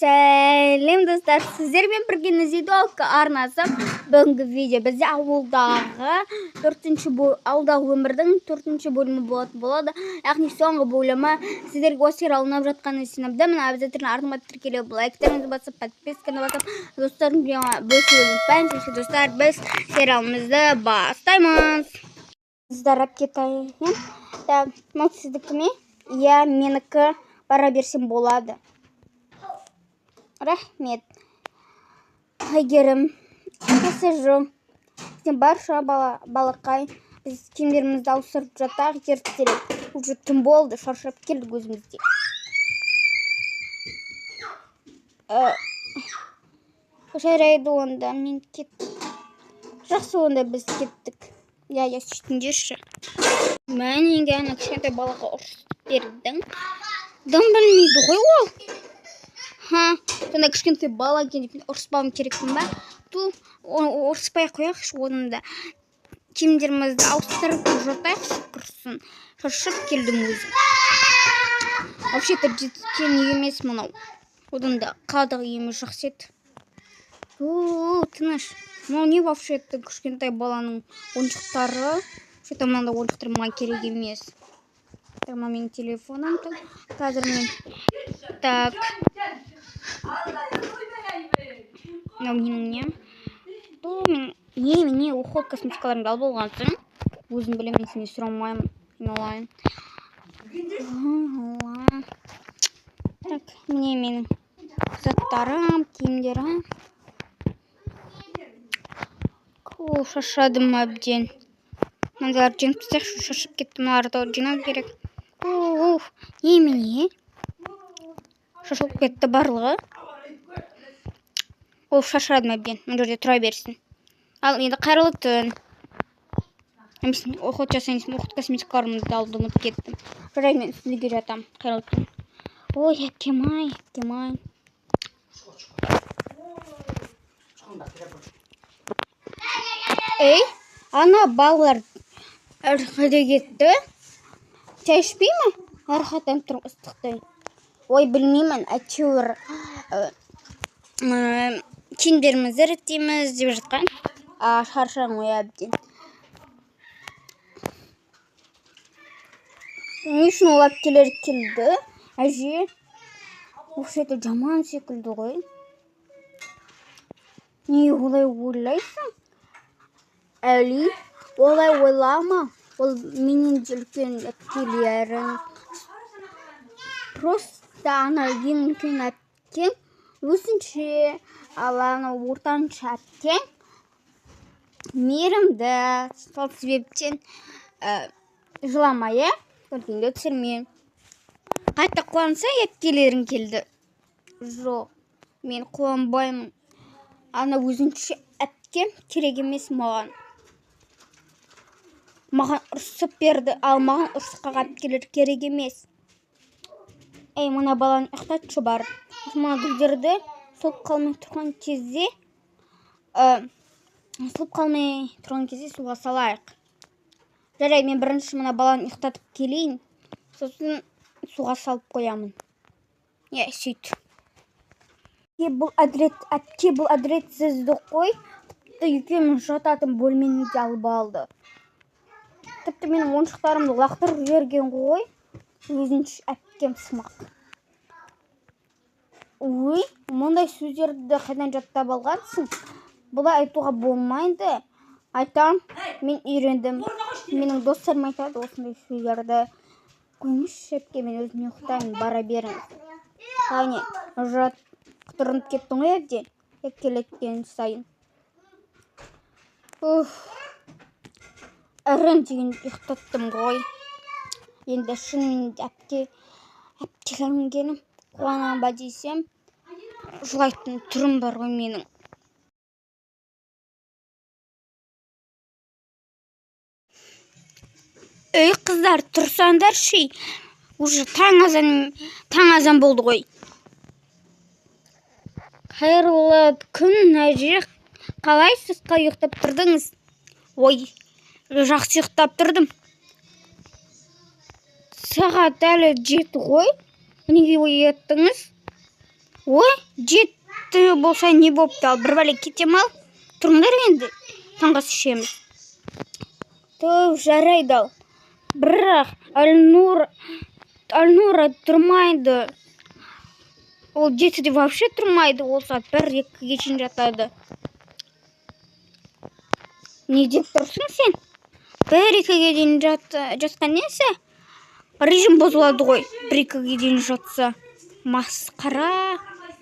Сәлем, достар! Сіздермен бірге Назидолка арнасы. Бүгінгі видео бізде ауылдағы төртінші ауылдағы өмірдің төртінші бөлімі болатын болады. Яғни соңғы бөлімі. Сіздерге осы сериал ұнап жатқанын сенімдімін. Обязательно арнама тіркеліп, лайктарыңызды басып, подписканы басып, достарыңызбен бөлісуді ұмытпаңыз. Достар, біз сериалымызды бастаймыз. Қыздар, алып кетейін. Так, мынау сіздікі ме? Иә, менікі. Бара берсем болады. Рахмет. Әйгерім, посижу. Сен барша бала, балақай. Біз киімдерімізді ауыстырып жатайық ертерек. Уже түн болды, шаршап келдік өзіміз де. Жарайды онда, мен кеттім. Жақсы, онда біз кеттік. Иә, иә, сөйтіңдерші. Мә, неге ана кішкентай балаға ұрысып бердің? Дым білмейді ғой ол. Ха, сонда кішкентай бала екен деп мен ұрыспауым керекпін ба? Ту, ұрыспай ақ қояйықшы оны да. Киімдерімізді ауыстырып жатайықшы құрсын. Шаршап келдім өзім. Вообще-то жеткен үй емес мынау. Одан да қаладағы үйіміз жақсы еді. У, тыныш. Мынау не вообще-то, кішкентай баланың ойыншықтары? Вообще-то мынандай ойыншықтар маған керек емес. Так, мынау менің телефоным. Так, қазір мен. Так. Мынау менің нем. Бұл мен не не уход косметикаларымды алып болған соң өзім білемін, мен сенен сұрамаймын, айналайын. Алла. Так, міне менің заттарым, киімдерім. О, шаршадым әбден. Мындайларды жинап тастайықшы, шаршап кеттім, мыналарды жинау керек. Уф, немене? Шашылып кетті барлығы. Оф, шаршадым әбден. Мына жерде тұра берсін. Ал енді қайырлы түн. Мен уход жасайын десем, уход косметикаларымды алуды ұмытып кеттім. Жарайды, мен үстіге жатамын. Қайырлы түн. Ой, әпкем ай, әпкем ай. Ей, ана балалар қайда кетті? Шай ішпей ме? Рахаттанып тұрмын ыстықтай. Ой, білмеймін, әйтеуір киімдерімізді реттейміз деп жатқан. А, шаршадым ғой әбден. Не үшін ол әпкелер келді? Әже, вообще-то жаман секілді ғой. Не олай ойлайсың? Әли, олай ойлама. Ол менен де үлкен әпкелерім. Просто ана ең үлкен әпкем өзінше, ал ана ортаншы әпкем мейірімді. Сол себептен жылама, иә? Үлкенге түсірме. Қайта қуанса, әпкелерің келді. Жоқ, мен қуанбаймын. Ана өзінше әпкем керек емес маған. Маған ұрсып берді, ал маған ұрысқақ әпкелер керек емес. Ей, мына баланы ұйықтатшы бар. Мына гүлдерді солып қалмай тұрған кезде, солып қалмай тұрған кезде суға салайық. Жарайды, мен бірінші мына баланы ұйықтатып келейін, сосын суға салып қоямын. Иә, сөйт. Бұл әділет, әпке, бұл әділетсіздік қой. Тіпті екеуміз жататын бөлмені де алып алды. Тіпті менің ойыншықтарымды лақтырып жіберген ғой. Өзінше әпкем сымақ. Ой, мұндай сөздерді қайдан жаттап алғансың? Бұлай айтуға болмайды. Айтам, мен үйрендім. Менің достарым айтады осындай сөздерді. Қойыңызшы, әпке, мен өзім ұйықтаймын, бара беріңіз. Қане, жат, құтырынып кеттің ғой әбден. Еркелеткен сайын. Уф. Ірін деген ұйықтаттым ғой. Енді шынымен де әпкелерім келіп қуанамын ба десем, жылайтын түрім бар ғой менің. Ей, қыздар, тұрсаңдаршы. Уже таң азан болды ғой. Қайырлы күн, әже. Қалайсыз, қалай ұйықтап тұрдыңыз? Ой, жақсы ұйықтап тұрдым. Сағат әлі 7 ғой. Неге ояттыңыз? Ой, 7 болса не болыпты, ал бір бәле кете ме, ал тұрыңдар енді, таңғы ас ішеміз. Түу, жарайды ал. Бірақ Әлнұра тұрмайды. Ол 7-де вообще тұрмайды, ол сағат 1-2-ге шейін жатады. Не деп тұрсың сен? 1-2-ге дейін жатқан несі? Режим бұзылады ғой, 1-2-ге дейін жатса. Масқара.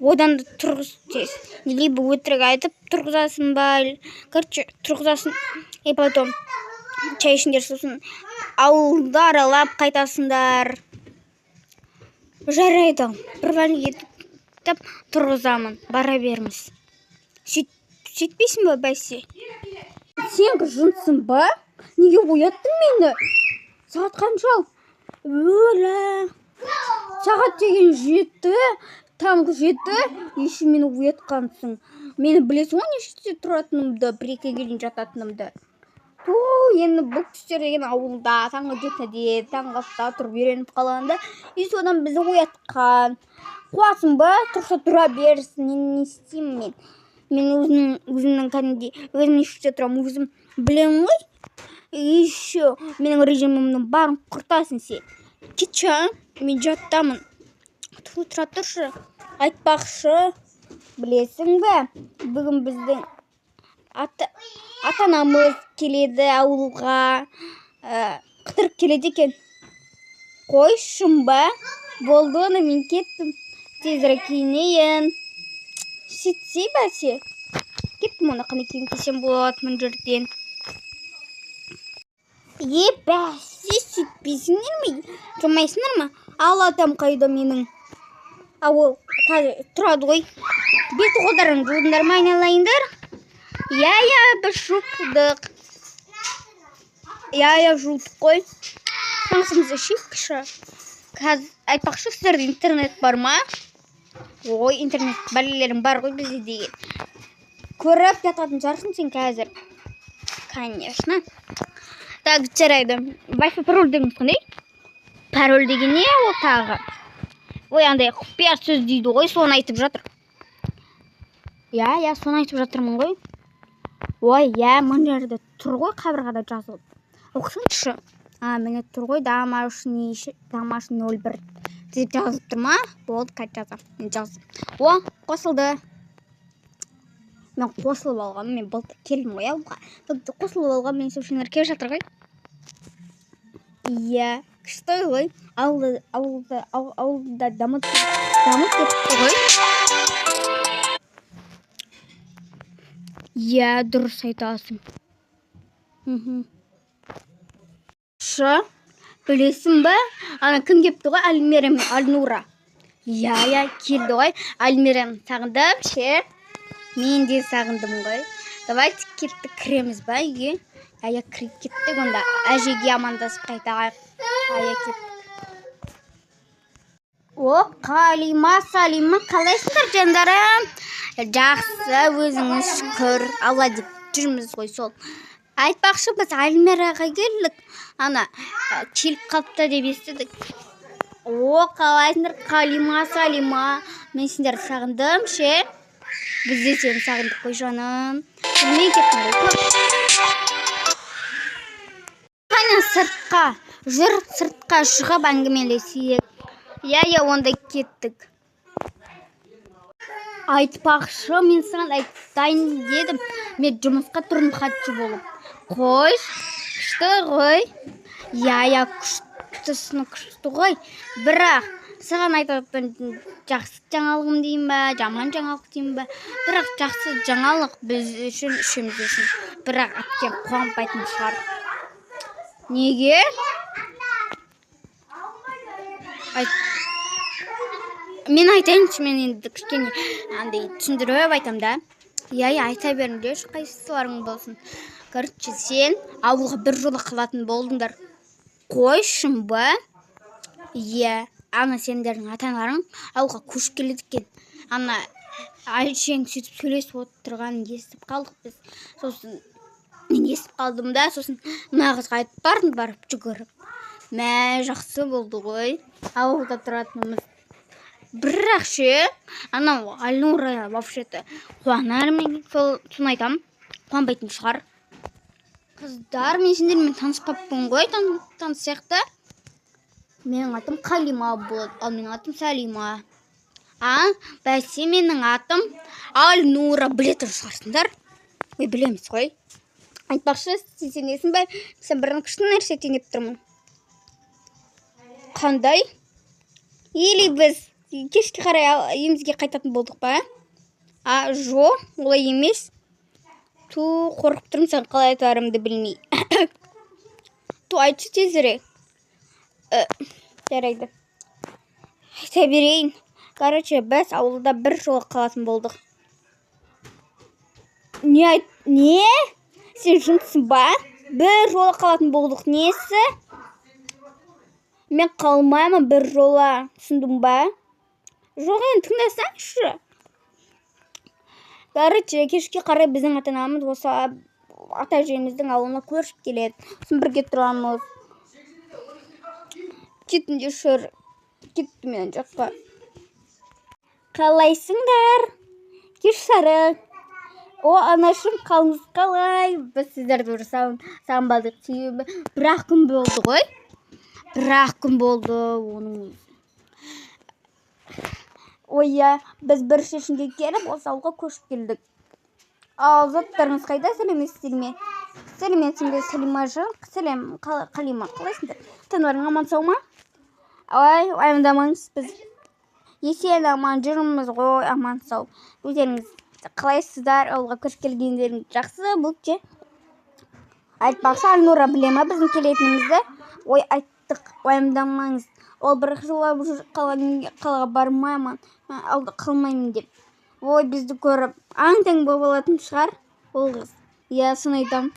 Одан да тұрғыз тез. Либо өтірік айтып тұрғызасың ба, короче, тұрғызасың, и потом чай ішіңдер, сосын ауылды аралап қайтасыңдар. Жарайды, бір бәле етіп тұрғызамын, бара беріңіз. Сөйтпейсің ба, бәсе? Сен жынсың ба? Неге ояттың мені? Сағат қанша? Өлә. Сағат деген 7, таңғы 7, еще мені оятқансың. Мені білесің ғой нешеде тұратынымды, 1-2-ге дейін жататынымды. Ту, енді бұл кісілер деген ауылда таңғы 7-де, таңғы 6-да тұрып үйреніп қалған да, и содан бізді оятқан. Қуасың ба? Тұрса тұра берсін, не істеймін мен? Мен өзімнің кәдімгідей, өзім нешеде тұрамын, өзім білемін ғой. Еще менің режимімнің барын құртасың сен. Кетші, а? Мен жаттамын. Ту, тұра тұршы. Айтпақшы, білесің бе, бүгін біздің ата-анамыз келеді ауылға, қыдырып келеді екен. Қой, шын ба? Болды, оны мен кеттім. Тезірек киінейін. Сөйтсей, бәсе. Кеттім, оны қандай киім кисем болады мына жерден. Е, бәсе, сөйтпейсіңдер ме? Тұрмайсыңдар ма? Ал атам қайда менің? А ол қазір тұрады ғой. Бет қолдарын жудыңдар ма, айналайындар? Иә, иә, біз жудық. Иә, иә, жудық қой. Таңғысымызды ішейікші. Қазір айтпақшы, сіздерде интернет бар ма? Ой, интернет бәлелерің бар ғой бізде деген. Көріп жататын шығарсың сен қазір. Конечно. Так, жарайды. Wi-Fi пароль дегеніміз қандай? Пароль деген не ол тағы? Ой, андай құпия сөз дейді ғой, соны айтып жатыр. Иә, иә, соны айтып жатырмын ғой. Ой, иә, мына жерде тұр ғой, қабырғада жазылып. Оқысаңшы. А, міне тұр ғой, домашний, домашний 01 деп жазылып тұр ма? Болды, қазір жазамын. Мен жаздым. О, қосылды. Мен қосылып алғанмын, мен былтыр келдім ғой ауылға. Былтыр қосылып алған, мен сообщениелер келіп жатыр ғой. Иә, күшті ғой. Ауылда дамып кетті ғой. Иә, дұрыс айтасың. Шы, білесің бе? Ана кім келіпті ғой, Альмира мен Альнура. Иә, иә, келді ғой. Альмираны сағындым ше. Мен де сағындым ғой. Давайте кеттік, кіреміз ба үйге? Иә, кіріп кеттік онда. Әжеге амандасып қайтайық. Иә, кеттік. О, Қалима, Салима, қалайсыңдар, жандарым? Жақсы, өзіңіз шүкір. Алла деп жүрміз ғой сол. Айтпақшы, біз Альмираға келдік. Ана, келіп қалыпты деп естідік. О, қалайсыңдар, Қалима, Салима? Мен сендерді сағындым ше. Біз де сені сағындық қой, жаным. Білмей кеттің ғой көп. Қане сыртқа, жүр, сыртқа шығып әңгімелесейік. Иә, иә, онда кеттік. Айтпақшы, мен саған айтайын дедім. Мен жұмысқа тұрдым хатшы болып. Қойш, күшті ғой. Иә, иә, күштісін күшті ғой. Бірақ саған айтатын жақсы жаңалығым деймін ба, жаман жаңалық деймін ба? Бірақ жақсы жаңалық біз үшін, үшеуміз үшін. Бірақ әпкем қуанбайтын шығар. Неге? Айт. Мен айтайыншы, мен енді кішкене андай түсіндіріп айтам да. Иә, иә, айта беріңдерші, қайсыларың болсын. Короче, сен ауылға бір жолы қалатын болдыңдар. Қойшын ба? Иә, ана сендердің ата-аналарың ауылға көшіп келеді екен. Ана әжең сөйтіп сөйлесіп отырғанын естіп қалдық біз. Сосын мен естіп қалдым да, сосын мына қызға айтып бардым барып жүгіріп. Мә, жақсы болды ғой. Ауылда тұратынымыз. Бірақ ше, анау Альнура вообще-то қуанар, мен сол соны айтамын, қуанбайтын шығар. Қыздар, мен сендермен таныспаппын ғой, танысайық та. Менің атым Қалима болады. Ал менің атым Сәлима. А, бәсе, менің атым Альнура, біле тұр шығарсыңдар. Ой, білеміз ғой. Айтпақшы, сен сенесің бе, сен бір күшті нәрсе айтайын деп тұрмын. Қандай? Или біз кешке қарай үйімізге қайтатын болдық па? А, жоқ, олай емес. Ту, қорқып тұрмын, сен қалай айтарымды білмей. Ту, айтшы тезірек. Жарайды, айта берейін. Короче, біз ауылда бір жолы қалатын болдық. Не айт? Не, сен жындысың ба? Бір жолы қалатын болдық несі? Мен қалмаймын бір жола, түсіндің ба? Жоқ, енді тыңдасаңшы. Короче, кешке қарай біздің ата анамыз осы ата әжеміздің ауылына көшіп келеді, сосын бірге тұрамыз. Кетіңдерші, кеттім мен ана жаққа. Қалайсыңдар? Кеш жарық. О, анашым, қалыңыз қалай? Біз сіздерді уже сағынбадық, себебі бір ақ күн болды ғой, бір ақ күн болды оның өзі. Ой, иә, біз бір шешімге келіп, осы ауылға көшіп келдік. Ал заттарыңыз қайда? Сәлеметсіздер ме? Сәлеметсің бе, Сәлимажан? Сәлем, Қалима, қалайсыңдар? Ата аналарың аман сау ма? Ой, уайымдамаңыз, біз есен аман жүрміз ғой, аман сау. Өздеріңіз қалайсыздар? Ауылға көшіп келгендеріңіз жақсы болды ше. Айтпақшы, Альнура біле ма біздің келетінімізді? Ой, айттық, уайымдамаңыз. Ол бір жылап жүр, қалаға бармаймын, ауылда қалмаймын деп. Ой, бізді көріп аң таң болып алатын шығар ол қыз. Иә, соны айтамын.